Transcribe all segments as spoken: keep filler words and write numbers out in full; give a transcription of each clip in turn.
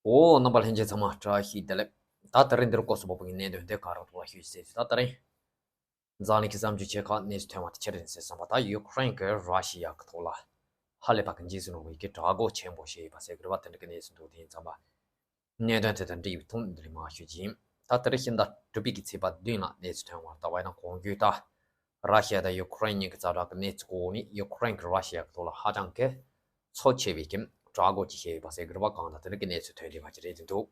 འོ། རྣམ་པ་ལྷན་རྒྱས་ཚང་མ་བཀྲ་ཤིས་བདེ་ལེགས། ད་དེ་རིང་འདིར་སྐོར་སུ་བབས་པའི་གནད་དོན་དེ་ག་རང་ཐོག་ལ་ཤོད་ཅིག་ཟེར་ཞུ། ད་དེ་རིང་འཛམ་གླིང་གི་བསམ་ཚུལ་ཆེ་ཁག་གནས་ཚུལ་ཐོན་པ་དེ་ཆི་རེད་ཟེར་བསམ་པ། ད་ཡུ་ཁུ་རེན་གྱིས་ར་ཤི་ཡ་གི་ཐོག་ལ་ཧ་ལས་པ་གི་འཇིགས་སུ་རུང་བའི་གི་དྲག་རྒོལ་ཆེན་པོ་བྱས་ཡོད་པ་ཟེར་གི་རེད་པ། དེ་འདྲ་གི་གནས་ཚུལ་འདུག་དེ་ཡིན་ཙམ་པ། གནད་དོན་དེ་དང་འབྲེལ་བའི་ཐོག་འདི་ལས་མར་ཤོད་ཀྱི་ཡིན། ད་དེ་རིང་ཕྱི་ཟླ་དྲུག་པའི་གི་ཚེས་པ་བདུན་ལ་གནས་ཚུལ་ཐོན་པར་ལྟ་བ་ཡིན་ན། གོང་བརྗོད་ལྟར་ར་ཤི་ཡ་དང་ཡུ་ཁུ་རེན་གཉིས་ཀྱི་ཛ་དྲག་གི་གནས་ཚུལ་གོ་ནས། ཡུ་ཁུ་རེན་གྱིས་ར་ཤི་ཡ་གི་ཐོག་ལ་ཧ་ཅང་གི་ཚབས་ཆེ་བའི་གི་དྲག་རྒོལ་ཅིག་བྱས་ཡོད་པ་ཟེར་གི་རེད་པ། གང་ལྟར་དེ་འདྲ་གི་གནས་ཚུལ་ཐོན་བསྡད་པ་ཅིག་རེད་འདུག་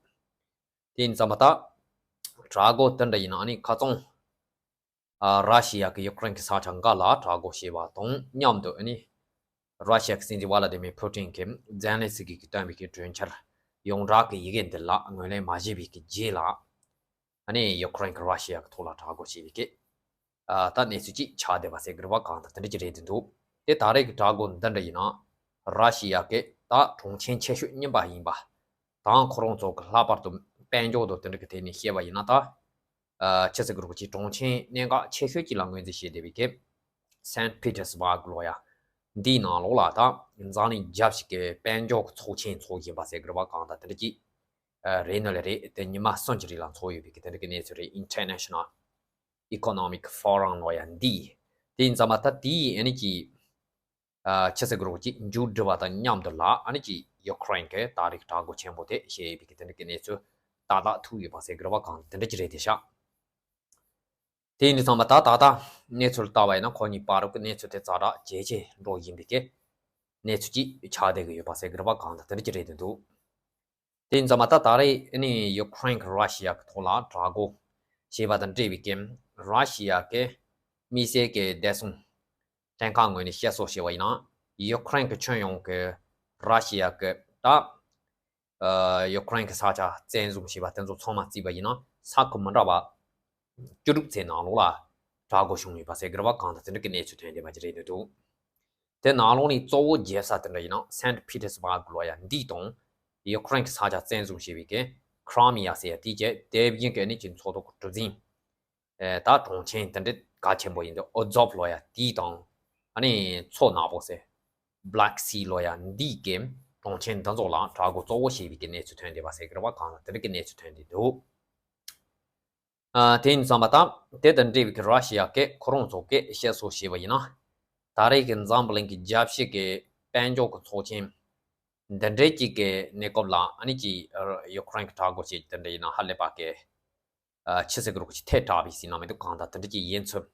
དེ་ཡིན་ཙམ་པ། ད་དྲག་རྒོལ་དེ་འདྲ་ཡིན་ན་ཨ་ནི་ཁ་ཚང་ཨ་ར་ཤི་ཡ་གིས་ཡུ་ཁུ་རེན་གྱི་ས་ཆ་འགའ་ལ་དྲག་རྒོལ་བྱས་པ་དང་མཉམ་དུ། ཨ་ནི་ར་ཤི་ཡ་གི་སྲིད་འཛིན་ཝ་ལ་ཏི་མིར་ཕུ་ཏིན་གྱིས་ཛེ་ལན་སི་ཀི་གིས་བཏོན་པའི་གི་གྲོས་འཆར་ཡོངས་གྲགས་ཀྱི་ཡི་གེ་འདི་ལ་ངོས་ལེན་མ་བྱས་པའི་གི་རྗེས་ལ། ཨ་ནི་ཡུ་ཁུ་རེན་གྱིས་ར་ཤི་ཡ་གི་ཐོག་ལ་དྲག་རྒོལ་བྱས་པའི་གི་ཨ་ད་གནས་ཚུལ་ཅིག་ཆགས་བསྡད་པ་ཟེར་གི་རེད་པ། གང་ལྟར་དེ་འདྲ་ཅིག་རེད་འདུག་དེ་ད་རེས་ཀྱི་དྲག་རྒོལ་འདི་འདྲ་ཡིན་ན། ར་ཤི་ཡ་གི་ད་གྲོང་ཁྱེར་ཆེ་ཤོས་གཉིས་པ་ཡིན་པ་དང་། ཁོ་རང་ཚོ་གི་ལྷག་པར་དུ་དཔལ་འབྱོར་དང་དེ་འདྲ་གི་ཐད་ནས་བཤད་པ་ཡིན་ན། ད་ཨ་ཆི་ཟེར་གི་རེད། ཅིག་གྲོང་ཁྱེར་གནད་འགག་ཆེ་ཤོས་ཅིག་ལ་ངོས་འཛིན་བྱས་བསྡད་པའི་གི་སན་ཕི་ཏེར་སི་བྷག་ལོ་ཡ་འདིའི་ནང་ལོགས་ལ་ད་འཛམ་གླིང་རྒྱབ་ཞིག་གི་དཔལ་འབྱོར་གྱི་ཚོགས་ཆེན་འཚོགས་བཞིན་པ་ཟེར་གི་རེད་པ། གང་ལྟར་དེ་འདྲ་ཅིག་ཨ་རེད་ནི་ལས་རེད། དེ་ཉི་མ་གསུམ་གྱི་རིང་ལ་འཚོགས་ཡོད་པའི་གི་དེ་འདྲ་གི་གནས་ཚུལ་རེད། International Economic Forum ལོ་ཡ་འདི། དེ་ཡིན་ཙམ་པ་ད་དེའི་ཨ་ནི་ཅིག་ཨ་ཆི་ཟེར་གི་རེད། ཅིག་མཇུག་སྒྲིལ་བ་དང་མཉམ་དུ་ལ་ཨ་ནི་ཅིག་ཡུ་ཁུ་རེན་གྱིས་ད་རེས་དྲག་རྒོལ་ཆེན་པོ་དེ་བྱས་ཡོད་པའི་གི་དེ་འདྲ་གི་གནས་ཚུལ་ཏག་ཏག་ཐུག་ཡོད་པ་ཟེར་གི་རེད་པ། གང་དེ་འདྲ་ཅིག་རེད་དེ་ཤག་དེ་ཡིན་དུས་ཙམ་པ་ད་ད་ལྟ་གནས་ཚུལ་ལྟ་བ་ཡིན་ན། ཁོ་གཉིས་བར་དུ་གི་གནས་ཚུལ་དེ་ཛ་དྲག་ཇེ་ཆེ་འགྲོ་བཞིན་པའི་གི་གནས་ཚུལ་ཅིག་ཆགས་བསྡད་ཀྱི་ཡོད་པ་ཟེར་གི་རེད་པ། གང་ལྟར་དེ་འདྲ་ཅིག་རེད་འདུག་དེ་ཡིན་ཙམ་པ་ད་ད་རེས་ཨ་ནི་ཡུ་ཁུ་རེན་གྱིས་ར་ཤི་ཡ་གི་ཐོག་ལ་དྲག་རྒོལ་བྱས་པ་དང་འབྲེལ་བའི་གི་ར་ཤི་ཡ་གི་དམིགས་བསལ་གྱི་བདེ་སྲུང་ལྷན་ཁང་ངོས་ནས་བཤད་སྲོལ་བྱས་པ་ཡིན་ན། ཡུ་ཁུ་རེན་གྱི་ཁྱོན་ཡོངས་ཀྱི་ར་ཤི་ཡ་གི་ད་ཨ་ཡུ་ཁུ་རེན་གྱི་ས་ཆ་བཙན་བཟུང་བྱས་པ་དེ་ཚོ་ཚང་མ་བརྩིས་པ་ཡིན་ན། ས་ཁུལ་མི་འདྲ་བ་བཅུ་དྲུག་ཙམ་ནང་ལོགས་ལ་དྲག་རྒོལ་བྱུང་ཡོད་པ་ཟེར་གི་རེད་པ། གང་ལྟར་དེ་འདྲ་གི་གནས་ཚུལ་ཐོན་བསྡད་པ་ཅིག་རེད་འདུག་དེ་ནང་ལོགས་ནས་གཙོ་བོ་རྒྱལ་ས་དེ་འདྲ་ཡིན་ན་སན་ཕི་ཏེར་སི་བྷག་ལོ་ཡ་འདི་དང་། ཡུ་ཁུ་རེན་གྱི་ས་ཆ་བཙན་བཟུང་བྱས་པའི་གི་ཁྲི་མི་ཡ་ཟེར་ཡ་དེ་བཅས། དེ་བཞིན་གྱི་ཨ་ནི་ཅིག་མཚོ་ཐོག་གི་གྲུ་གཟིངས་ཨེ་ད་གྲོང་ཁྱེར་དེ་འདྲ་གལ་ཆེན་པོ་ཡིན་འདུག་ཨོ་ཛོབ་ལོ་ཡ་དེ་དང་། ཨ་ནི་མཚོ་ནག་པོ་ཟེར་Black Sea ལོ་ཡ་འདི་གི་གྲོང་ཁྱེར་འདི་ཚོ་ལ་དྲག་རྒོལ་གཙོ་བོ་བྱས་པའི་གི་གནས་ཚུལ་ཐོན་བསྡད་པ་ཟེར་གི་རེད་པ། གང་ལྟར་དེ་འདྲ་གི་གནས་ཚུལ་ཐོན་བསྡད་འདུག་ཨ་དེ་ཡིན་ཙམ་པ་ད་དེ་དང་འབྲེལ་བའི་གི་ར་ཤི་ཡ་གི་ཁོ་རང་ཚོ་གི་བཤད་སྲོལ་བྱས་པ་ཡིན་ན། ད་རེས་ཀྱི་འཛམ་བུ་གླིང་གི་རྒྱལ་སྤྱི་གི་དཔལ་འབྱོར་གྱི་ཚོགས་ཆེན་འདི་འདྲའི་ཅིག་གི་གནས་སྐབས་ལ་ཨ་ནི་ཅིག་ཡུ་ཁུ་རེན་གྱིས་དྲག་རྒོལ་བྱས་དེ་འདྲ་ཡིན་ན་ཧ་ལས་པ་གི་ཨ་ཆི་ཟེར་གི་རེད། ཅིག་ཐལ་དྲགས་པའི་ཟེར་ན་མི་འདུག་གང་ལྟར་དེ་འདྲ་ཅིག་ཡིན་ཚུལ།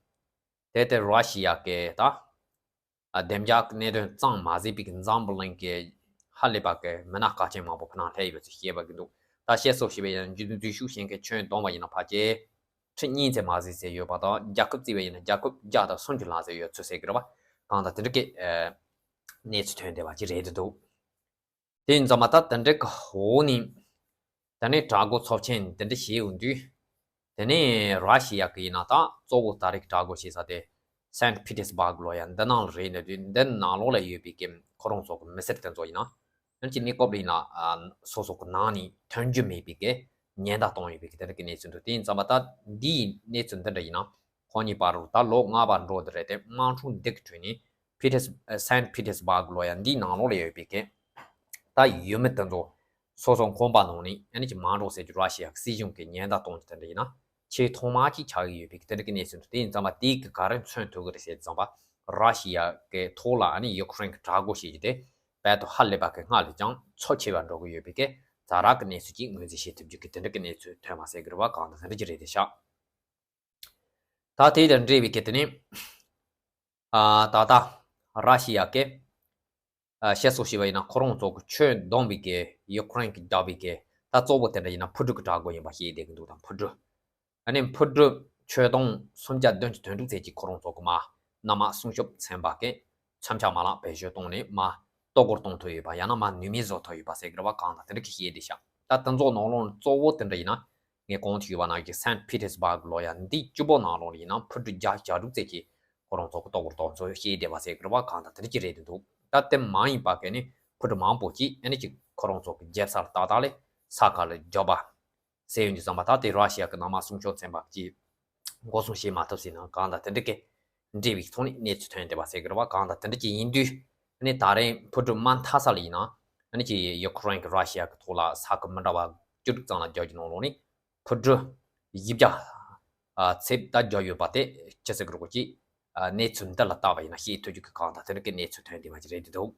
དེ་ལྟར་ར་ཤི་ཡ་གི་ད་ཨ་བདེ་འཇགས་གནད་དོན་གཙང་མ་བཟོས་པའི་གི་འཛམ་བུ་གླིང་གི་ཧ་ལས་པ་གི་མི་སྣ་ཁག་ཅན་མང་པོ་ཕུ་ནང་སླེབས་ཡོད་ཚུལ་བཤད་པ་གི་འདུག་ད་བཤད་སྲོལ་བྱས་པ་ཡིན་ན། འཛུལ་ཞུགས་བྱེད་མཁན་ཁྱོན་བསྡོམས་པ་ཡིན་ན་ཕལ་ཆེར་ཁྲི་གཉིས་ཙམ་མ་ཟིན་ཟེར་ཡོད་པ་དང་། རྒྱལ་ཁབ་བརྩིས་པ་ཡིན་ན་རྒྱལ་ཁབ་བརྒྱ་དང་སུམ་ཅུ་ལྷག་ཟིན་ཡོད་ཚུལ་ཟེར་གི་རེད་པ། གང་ལྟར་དེ་འདྲ་གི་ཨ་གནས་ཚུལ་ཐོན་བསྡད་པ་ཅིག་རེད་འདུག་དེ་ཡིན་ཙམ་པ་ད་དེ་འདྲ་གི་འོག་ནས་དེ་ནས་དྲག་རྒོལ་ཚབས་ཆེན་འདི་འདྲ་བྱས་ཡོང་དུས། དེ་ནས་ར་ཤི་ཡ་གི་ཡིན་ན་ད་གཙོ་བོ་ད་རེས་དྲག་རྒོལ་བྱེད་ས་དེ་སན་ཕི་ཏེར་སི་བྷག་ལོ་ཡ་འདི་ནང་ལ་རེད་འདུག་འདི་ནང་ལོགས་ལ་ཡོད་པའི་གི་ཁོ་རང་ཚོ་གི་མི་སེར་དེ་ཚོ་ཡིན་ན། ཡང་ཅིག་གནས་སྐབས་ལ་ཡིན་ན་ཨ་སོ་སོ་གི་ནང་ནས་ཐོན་རྒྱུ་མེད་པའི་གི་ཉེན་བརྡ་གཏོང་ཡོད་པའི་གི་དེ་འདྲ་གི་གནས་ཚུལ་འདུག་དེ་ཡིན་ཙམ་པ་ད་འདིའི་གནས་ཚུལ་འདི་འདྲ་ཡིན་ན། ཁོ་གཉིས་བར་དུ་ད་ལོ་ལྔ་བར་འགྲོ་འདི་རེད་དེ། དམག་འཁྲུག་འདི་གི་ཁྲོད་ནས་ཕི་ཏེར་སི་ཨ་སན་ཕི་ཏེར་སི་བྷག་ལོ་ཡ་འདིའི་ནང་ལོགས་ལ་ཡོད་པའི་གི་ད་ཡུལ་མི་དེ་ཚོ་སོ་སོ་ཁང་པ་ནང་ནས་ཨ་ནི་ཅིག་མ་འགྲོ་ཟེར་རྒྱུ་ར་ཤི་ཡ་གི་སྲིད་གཞུང་གི་ཉེན་བརྡ་གཏོང་རྒྱུ་དེ་འདྲ་ཡིན་ན། ཆེས་ཐོག་མ་ཅིག་ཆགས་ཀྱི་ཡོད་པའི་གི་དེ་འདྲ་གི་གནས་ཚུལ་འདུག་དེ་ཡིན་ཙམ་པ་དེའི་གི་ག་རེ་མཚོན་ཐུབ་ཀྱི་རེད་ཟེར་ཙམ་པ། ར་ཤི་ཡ་གི་ཐོག་ལ་ཨ་ནི་ཡུ་ཁུ་རེན་གི་དྲག་རྒོལ་བྱེད་རྒྱུ་དེ་རྦད་དེ་ཧ་ལས་པ་གི་སྔར་ལས་ཀྱང་ཚབས་ཆེ་བ་འགྲོ་གི་ཡོད་པའི་གི་ཛ་དྲག་གི་གནས་ཚུལ་ཅིག་ངོས་འཛིན་བྱེད་ཐུབ་རྒྱུ་གི་དེ་འདྲ་གི་གནས་ཚུལ་ཐོན་པ་ཟེར་གི་རེད་པ། གང་ལྟར་དེ་འདྲ་ཅིག་རེད་དེ་ཤག་ད་དེ་དང་འབྲེལ་བའི་གི་དེ་ནི་ཨ་ད་ལྟ་ར་ཤི་ཡ་གི་ཨ་བཤད་སྲོལ་བྱས་པ་ཡིན་ན། ཁོ་རང་ཚོ་གི་ཁྱོན་བསྡོམས་པའི་གི་ཡུ་ཁུ་རེན་གི་རྒྱབ་པའི་གི་ད་གཙོ་བོ་དེ་འདྲ་ཡིན་ན་འཕུར་གྲུ་གི་དྲག་རྒོལ་ཡིན་པ་བཤད་བསྡད་ཀྱི་འདུག་དང་འཕུར་གྲུ། ཨ་ནི་འཕུར་གྲུ་ཁྱོན་བསྡོམས་སུམ་བརྒྱ་བདུན་ཅུ་དོན་དྲུག་ཙམ་ཅིག་ཁོ་རང་ཚོ་གི་མར་གནམ་དམག་སྲུང་སྐྱོབ་ཚན་པ་གི་མཚོན་ཆ་མ་ལག་བེད་སྤྱོད་བཏང་ནས་མར་གཏོར་རྒོལ་གཏོང་ཐུབ་ཡོད་པ། ཡང་ན་མར་ནུས་མེད་བཟོ་ཐུབ་ཡོད་པ་ཟེར་གི་རེད་པ། གང་ལྟར་དེ་འདྲ་གི་བཤད་བསྡད་ཤག་ད་དེ་ཚོ་ནང་ལོགས་གཙོ་བོ་དེ་འདྲ་ཡིན་ན། ངས་གོང་དུ་ཞུས་པ་ནང་བཞིན་སན་ཕི་ཏེར་སི་བྷག་ལོ་ཡ་འདི་བཅུ་པོ་ནང་ལོགས་ཡིན་ན་འཕུར་གྲུ་བརྒྱ་ཞེ་དྲུག་ཙམ་ཅིག་ཁོ་རང་ཚོ་གི་གཏོར་རྒོལ་གཏོང་ཚུལ་བཤད་བསྡད་པ་ཟེར་གི་རེད་པ། གང་ལྟར་དེ་འདྲ་ཅིག་རེད་འདུག་ད་དེ་མ་ཡིན་པ་གི་ནི་འཕུར་གྲུ་མང་པོ་ཅིག་ཨ་ནི་ཅིག་ཁོ་རང་ཚོ་གི་རྒྱལ་ས་ལ་ཏག་ཏག་ལས་ས་ཁ་ལ་འཇོག་པ་ཟེར་ཡོང་དུས་ཙམ་པ། ད་དེ་ར་ཤི་ཡ་གི་གནམ་དམག་སྲུང་སྐྱོབ་ཚན་པ་ཅིག་འགོག་སྲུང་བྱེད་མ་ཐུབ་ཟེར་ན། གང་ལྟར་དེ་འདྲ་གི་འབྲེལ་བའི་ཐོག་ནས་གནས་ཚུལ་ཐོན་བསྡད་པ་ཟེར་གི་རེད་པ། གང་ལྟར་དེ་འདྲ་ཅིག་ཡིན་དུས་ཨ་ནི་ད་རེས་འཕུར་གྲུ་མར་འཐབ་ས་ལ་ཡིན་ན། ཨ་ནི་ཅིག་ཡུ་ཁུ་རེན་གྱིས་ར་ཤི་ཡ་གི་ཐོག་ལ་ས་ཁུལ་མི་འདྲ་བ་བཅུ་དྲུག་ཙམ་ལ་རྒྱག་རྒྱུ་ནང་ལོགས་ནས་འཕུར་གྲུ་བཞི་བརྒྱ་ཨ་ཚད་ད་རྒྱག་ཡོད་པ་དེ་སྤྱི་ཚོགས་ཀྱི་རོགས་ཀྱིས་ཨ་གནས་ཚུལ་འདི་ལ་བལྟས་པ་ཡིན་ན་ཤེས་ཐུབ་རྒྱུ་གི་གང་དང་དེ་འདྲ་གི་གནས་ཚུལ་ཐོན་བསྡད་པ་ཅིག་རེད་འདུག་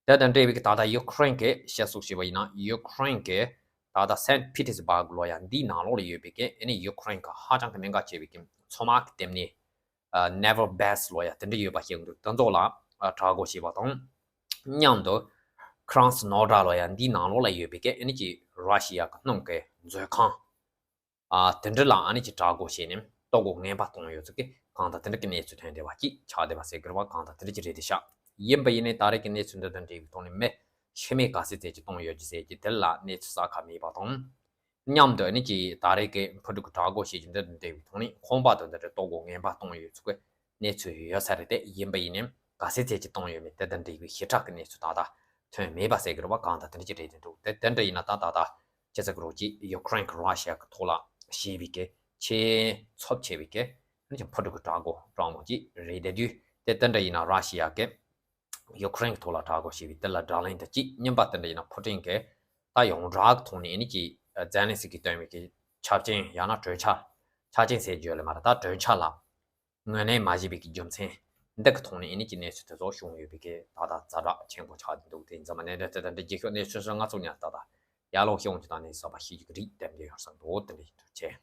དེ་དང་འབྲེལ་བའི་ད་ལྟ་ཡུ་ཁུ་རེན་གྱིས་བཤད་སྲོལ་བྱས་པ་ཡིན་ན། ཡུ་ཁུ་རེན་གྱི་ད་ལྟ་སན་པི་ཏེར་སྦག་ལོ་ཡ་འདིའི་ནང་ལོགས་ལ་ཡོད་པའི་གི་ཨ་ནི་ཡུ་ཁུ་རེན་གྱི་ཧ་ཅང་གི་གནད་འགག་ཆེ་བའི་གི་མཚོ་དམག་གི་ལྟེ་གནས་ནེ་ཝལ་བྷེ་སི་ལོ་ཡ་དེ་འདྲ་ཡོད་པ་ཞིག་འདུག་དེ་ཚོ་ལ་ཨ་དྲག་རྒོལ་བྱས་པ་དང་མཉམ་དུ་ཁྲང་སི་ནོ་ཌ་ལོ་ཡ་འདིའི་ནང་ལོགས་ལ་ཡོད་པའི་གི་ཨ་ནི་ཅིག་ར་ཤི་ཡ་གི་སྣུམ་གྱི་མཛོད་ཁང་ཨ་དེ་འདྲ་ལ་ཨ་ནི་ཅིག་དྲག་རྒོལ་བྱས་ནས་ལྟོ་གོས་ངན་པ་གཏོང་ཡོད་ཚུལ་གྱི་གང་དང་དེ་འདྲ་གི་གནས་ཚུལ་ཐོན་བསྡད་པ་ཅིག་ཆགས་བསྡད་པ་ཟེར་དགོས་པ་གང་དང་དེ་འདྲ་ཅིག་རེད་དེ་ཤག་ཡིན་པ་ཡིན་ནའི་ད་རེས་ཀྱི་གནས་ཚུལ་འདི་དང་འབྲེལ་བའི་ཐོག་ནས་མི་ཤི་རྨས་ག་ཚད་ཙམ་ཅིག་གཏོང་ཡོད་ཀྱི་ཟེར་གྱི་དེ་ལ་གནས་ཚུལ་གསལ་ཁ་མེད་པ་དང་། མཉམ་དུ་ཨ་ནི་ཅིག་ད་རེས་ཀྱི་འཕུར་གྲུ་གི་དྲག་རྒོལ་བྱེད་ཀྱི་འདི་དང་འབྲེལ་བའི་ཐོག་ནས་ཁང་པ་དང་འདི་འདྲའི་ལྟོ་གོས་ངན་པ་གཏོང་ཡོད་ཚུལ་གྱི་གནས་ཚུལ་ཡོད་ས་རེད་དེ། ཡིན་པ་ཡིན་ནའི་ག་ཚད་ཙམ་ཅིག་གཏོང་ཡོད་མེད་དེ་དང་འབྲེལ་བའི་ཞེ་དྲག་གི་གནས་ཚུལ་ད་ལྟ་ཐོན་མེད་པ་ཟེར་གྱི་རེད་པ་གང་དང་དེ་འདྲ་ཅིག་རེད་དེ་འདུག་དེ་དེ་འདྲ་ཡིན་ན་ད་ད་ལྟ་སྤྱི་ཚོགས་ཀྱི་རོགས་ཀྱིས་ཡུ་ཁུ་རེན་གྱིས་ར་ཤི་ཡ་གི་ཐོག་ལ་བྱས་པའི་གི་ཆེས་ཚབས་ཆེ་བའི་གི་ཨ་ནི་ཅིག་འཕུར་གྲུ་གི་དྲག་རྒོལ་སྤྲང་མོ་ཅིག་རེད་དེ་དུས་དེ་དེ་འདྲ་ཡིན་ན་ར་ཤི་ཡ་གི་ཡུ་ཁུ་རེན་གྱི་ཐོག་ལ་དྲག་རྒོལ་བྱས་པའི་དེ་ལ་དགྲ་ལན་དུ་གཅིག་གཉིས་པ་དེ་འདྲ་ཡིན་ན་ཕུ་ཀྲིན་གྱིས་ད་ཡོངས་གྲགས་ཀྱི་ཐོག་ནས་ཨ་ནི་ཅིག་ཛེ་ལན་སི་ཀི་སྟོན་པའི་གི་ཆབ་ཆེན་ཡང་ན་གྲོས་འཆར། ཆ་རྐྱེན་ཟེར་རྒྱུ་ལས་མ་རེད། ད་གྲོས་འཆར་ལ་ངོས་ལེན་མ་བྱས་པའི་གི་རྒྱུ་མཚན་འདི་གི་ཐོག་ནས་ཨ་ནི་ཅིག་གནས་ཚུལ་དེ་ཚོ་བྱུང་ཡོད་པའི་གི་ད་ལྟ་ཛ་དྲག་ཆེན་པོ་ཆགས་ཀྱི་འདུག་དེ་ཡིན་ཙང་མ་གནས་འདྲ་དེ་དང་འདྲ་རྗེས་ཤོག་གནས་ཚུལ་སོགས་ང་ཚོ་ཉར་ད་ལྟ་ཡར་ལོག་ཤོང་གི་དང་ནས་གསར་པ་ཤེས་རྒྱུ་གི་རིགས་དེ་འདྲ་ཡོད་བསམ་འདུག་དེ་འདྲ་ཡིན་དུས་ཆེ།